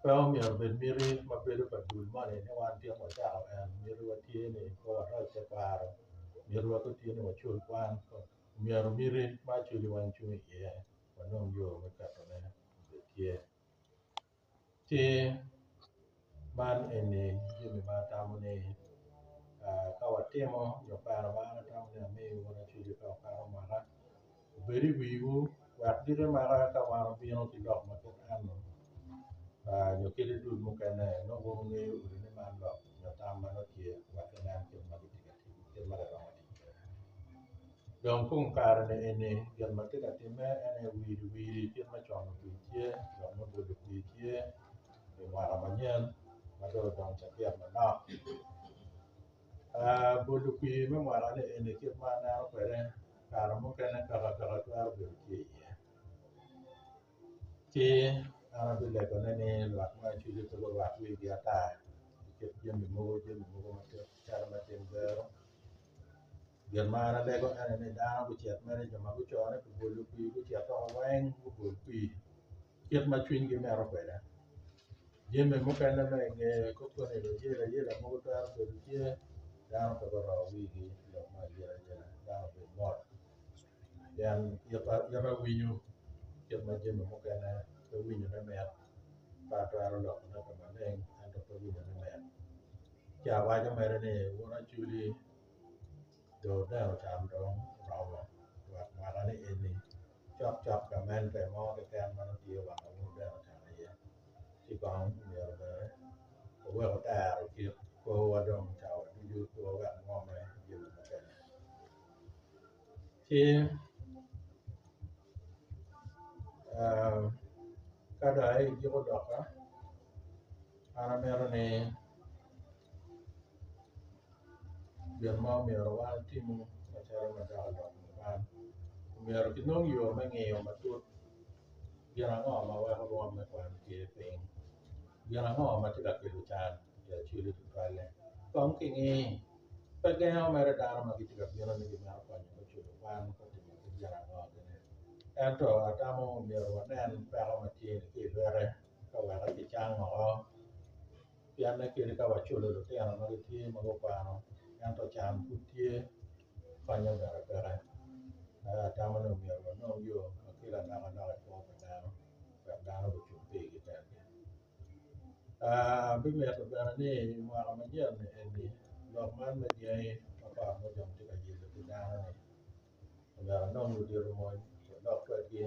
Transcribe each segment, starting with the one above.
Pe omyero obed miti ma bedo pa dul moni ni wan tin wacako en mitiwa tye ni pe waroc tekwaro mitiwa pe tye ni wacul kwan myero miti ma Acholi weng cung iye wanong yo me ketone obed tye. Ci man eni jami ma atamo ni ka watimo nyo kwena ma an atamo ni amiwu wun Acholi ka wukato mwaka obed i wiwu wek giti maka ka wan obino ki lok ma kit eno nyo kadi dul mukene nongo wun wungeyo odi ni man lok nyo tam ma nongo tye wek kinen kit ma gitye ka tic kit ma giromo tic kwede. Dong kong kare-ni eni gin ma tye ka timme en aye wiri wiri kit me cono kwir tye lok me bolo kwir tye i mwaka manyen ma dong odong cabit manok. Bolo kwir me mwaka-ni eni kit ma aneno kwede kare mukene kaka kaka twero bedo tye iye ci an abilegone ni lwak me Acholi pe gurwak wigi ata i kit jami mogo jami mogo calo me tim gero gin ma an alego ene ni dano gucit mere jo ma gucone pi bolo kwir gucit woko weng gubol kwir kit ma cwinygi mito kwede jami mukene ma inge koni ayela yela mogo twero bedo tye dano pe guro wigi i lok me ayela yela dano obed mot pien ita winyo kit ma jami mukene pe winyone mit pe atwero lokone ka maleng ento pe winyone mit ci awaco mere ni wun Acholi dong wudeno can dong oromo wek mwaka ni eni cokcok gamente mo keken ma nongo tye wang ma wun wudeno can iye ci kong myero bene wuwek wutero kit kwowa dong cawa ducu pe wuwek ngome jami mukene ci ka dong igiko loka an amito ni Gin ma omyero wan otimu macalo madok i lok kom kwan omyero kinong yo me ngiyo matut gin ango ma weko rwom me kwan tye piny gin ango ma tye ka kelo can i Acholi tutwalle kong kingi pe gengo mere dano ma gitye ka bino ni gimito konyo me culo kwan me timo ki gin ango gini ento atamo myero wanen peko ma tye-ni ki i lwete ka wek kicang woko. Pienne kadi ka waculo lutino ma gitye ma gukwano ento can pud tye konyo bene peke ento atamo ni myero wanong yo ma kelo alokaloka i kwo pa dano wek dano gucung pigi kengi. Bimito bene ni i mwaka manyen eni lok man me dyangi ma kot ma dong tye ka yelo ki dano-ni myero anong ludito mony walok kwedgi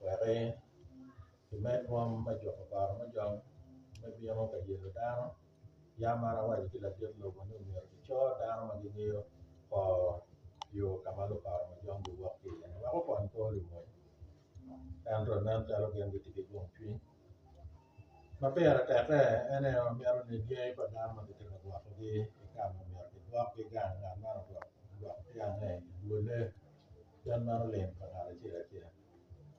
wek Kimed rwom me juko Karamojong me bino ka yelo dano. Yam an awaco ki ladit lobo ni myero kico dano ma gingeyo kor yo ka ma Lukaramojong giwok ki iye wek okony kor lumony. Ento nen calo gin gitye ki gung cwiny. Ma pire teke en aye wamito ni dyangi pa dano ma kitye ka gwokogi i kama myero kigwokgi gang ngat man ogwok dyange i dwole pien meno lim pa ngat acel acel.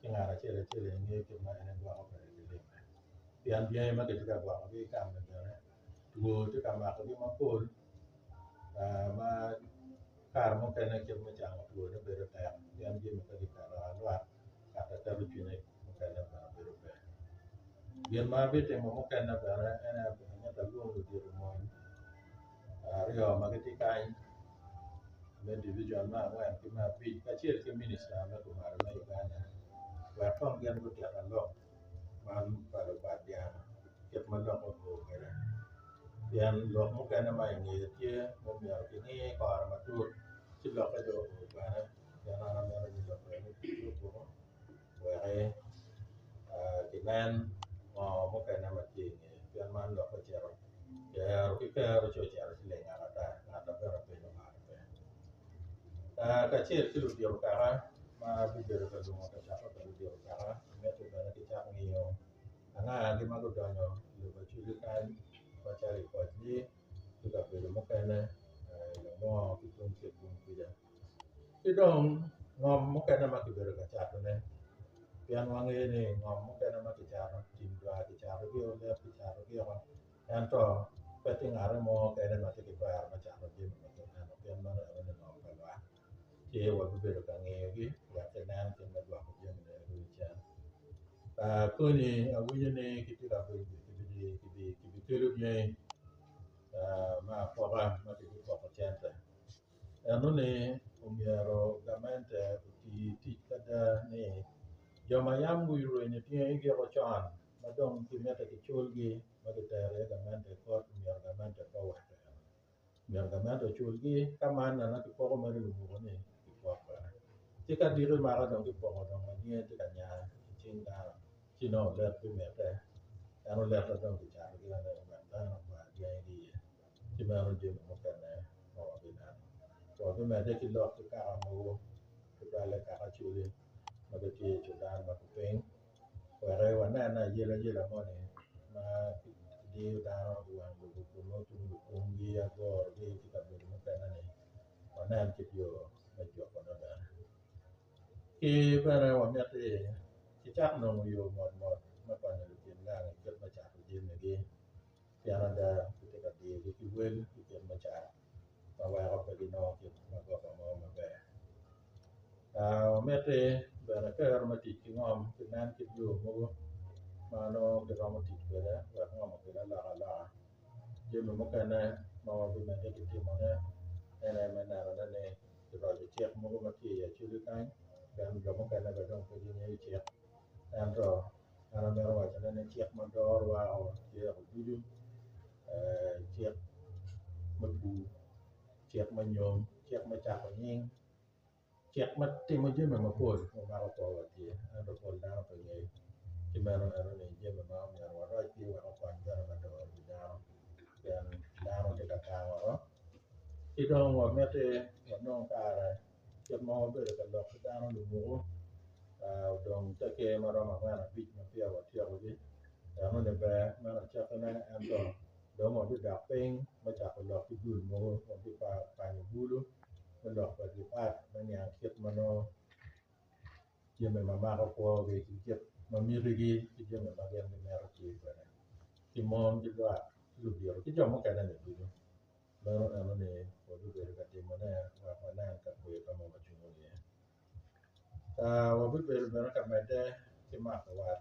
Ci ngat acel acel aye ngeyo kit ma en egwoko kwede ki limme pien dyangi ma kitye ka gwokogi i kare-ni bene two tye ka makogi mapol ma kare mukene kit me cango twone bedo tek pien jami pe kiketo alwak kata keto cwinye mukene bene bedo pe. Gin ma abitimo mukene bene en aye amito alwong ludito mony aryo ma gitye kany me divijon me angwen ki me abic kacel ki minista me kumalo me Uganda wek kong gin gutita lok man pa lubat dyang kit ma lok ogo kwede pien lok mukene ma ingeye tye ma myero kingi kore matut ci lokke dong oo bene pien an amito ni lok eni kiyubo wek kinen ngo mukene ma tye ingeye pien man lok ocito kero ki kero ci ocito ciling ata ngat ma bene openyo maro pe kacel ki ludito kaka ma gubedo ka lwongo kacokke pa ludito kaka mitte bene kicak ngiyo angagi ma gudonyo i lobo Acholi kany macalo i Pocgi ki kabedo mukene i Lamwor ki tung Kitgum kuca ki dong ngom mukene ma kibedo ka catone pien wangeyo ni ngom mukene ma kicato tim dwar kicatogi olet kicatogi ento pe tye ngat mo kene ma tye ki twero me cato jami ma kit meno pien meno enoni ngom pa lwak ci wabibedo ka ngiyogi wek kinen kit me dwoko jamine i cen. Koni awinyo ni kitye ka. kibikelo dyangi me apoka ma kibipoko cente enoni omyero gamente oti tic ada ni jo ma yam gurwenyo dyangigi con ma dong gimito kiculgi ma kitero iye gamente i kot myero gamente pe owek myero gamente oculgi ka man nene kipoko mere lumuku-ni kipok bene ci ka diki mako dong kipoko dong ma dyangi tye ka nya i cing dano ci nongo olet bimite en olette dong kicatogi bene wek dano okwa dyangigi iye ci meno jami mukene ma wabineno wabimedde ki lok ki kaka mogo tutwalle kaka acholi ma gitye i Cudan ma kupiny wek wanen ayelayela moni ma diyo dano i wang lobo kun nongo tung lukumgi agorogi ki kabedo mukene-ni wanen kit yo me jukone bene ki bene wamiti kicak nongo yo motmot me konyo lutim gang i kit me cato jamigi pien ada gitye ka diyogi ki wel ki kit me cat ma weko pe ginongo kit magoba mo maber. Wamiti bene kero me tic ki ngom ki nen kit yo mogo ma nongo giromo tic kwede wek ngom okel alokaloka jami mukene ma wabimedde ki timone en aye me nenone ni kiroco cik mogo ma tye i acholi kany pien jo mukene bene dong pe gingeyo cik ento an amito wacone ni cik ma dorowa tye ducu cik me bur, cik me nyom, cik me cako nying, cik me timo jami mapol ma mako kwowa tye ento pol dano pe ngeyo ci meno enoni jami ma myero warocgi wek okony bene me doro wi dano pien dano tye ka tar woko ki dong wamiti wanong kare kit ma wabedo ka lok ki dano lumuku odong te ker ma romo angwen abic ma peya watyekogi enoni ber meno acakine ento dong wabidok piny me cako lok ki dul mogo wabikwanyo bulu me lok kwedgi pat me niang kit ma nongo jami ma mako kwogi ki kit ma mitigi ki jami ma gin gimito tye kwede ki mon ki lwak ki ludito ki jo mukene-ni ducu. Meno enoni wabibedo ka timone wek wanen ka kwer ka ma wacungo iye. Wabibedo bene ka medde ki mako wat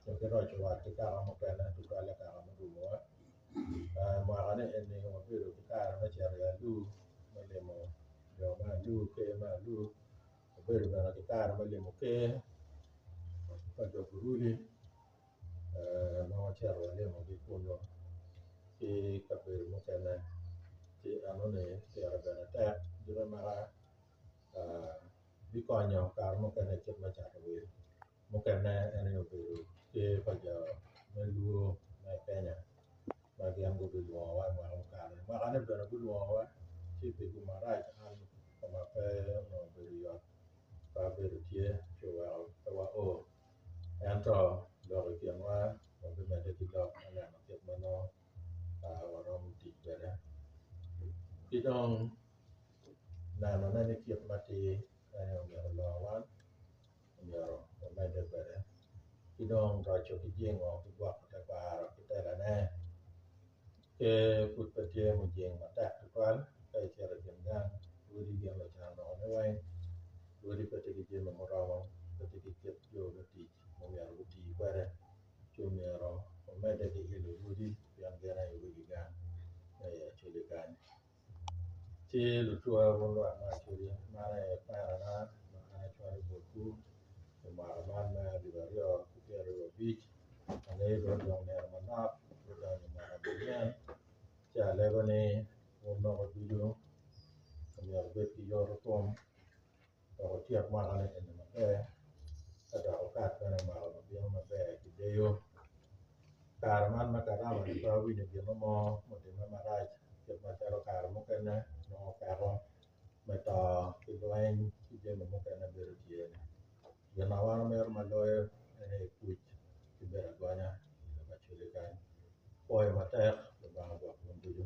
nyo ki roco wat ki kaka mukene tutwalle kaka murumowa. Mwaka-ni eni wabedo ki kare me cito i Alur me limo jo me Alur ker me Alur wabedo bene ki kare me limo ker pa jo Buruli. Ma wacito walimogi kunu ki kabedo mukene ci enoni pire bene tek kite maka bikonyo kare mukene kit me cato wil mukene en aye obedo ker pa jo me luo me Kenya ma gin gubilwongowa i mwaka mukato-ni mwakane bene gulwongowa ci pi gin marac an koma pe onongo obedo yot pe abedo tye ci oweko pe wao. Ento lok i kinwa wabimedde ki lok me neno kit ma nongo waromo tic kwede ki dong nenone ni kit matir aye omyero olor wan myero wamedde kwede ki dong roco ki jingo ki gwoko tekwaro ki telane ker pud pe tye mujing matek tutwal ka icito i kin gang odi gin lucan woko weng odi pe tye ki jami muromo pe tye ki kit yo me tic ma myero guti kwede ci myero wamedde ki ilo odi pien gin aye wegi gang me i acholi kany ci lutwa wun lwak me acholi man aye kwerana ma an acwalo botwu i mwaka man me alip aryo ki pyeraryo abic angeyo bene odong nino manok me donyo i mwaka manyen ci alego ni wun loko ducu myero wubed ki yotkom dok wutyek mwakani eni maber ka dok wukat bene i mwaka ma bino maber ki deyo. Kare man me karama-ni pe awinyo gin mo mutimme marac kit macalo kare mukene nongo peko me to ki lweny ki jami mukene bedo tye-ni. Gin ma wan wamito ma loyo en aye kuc ki bedo agonya i lobo Acholi kany. Apwoyo matek Lubanga ogwok wun ducu.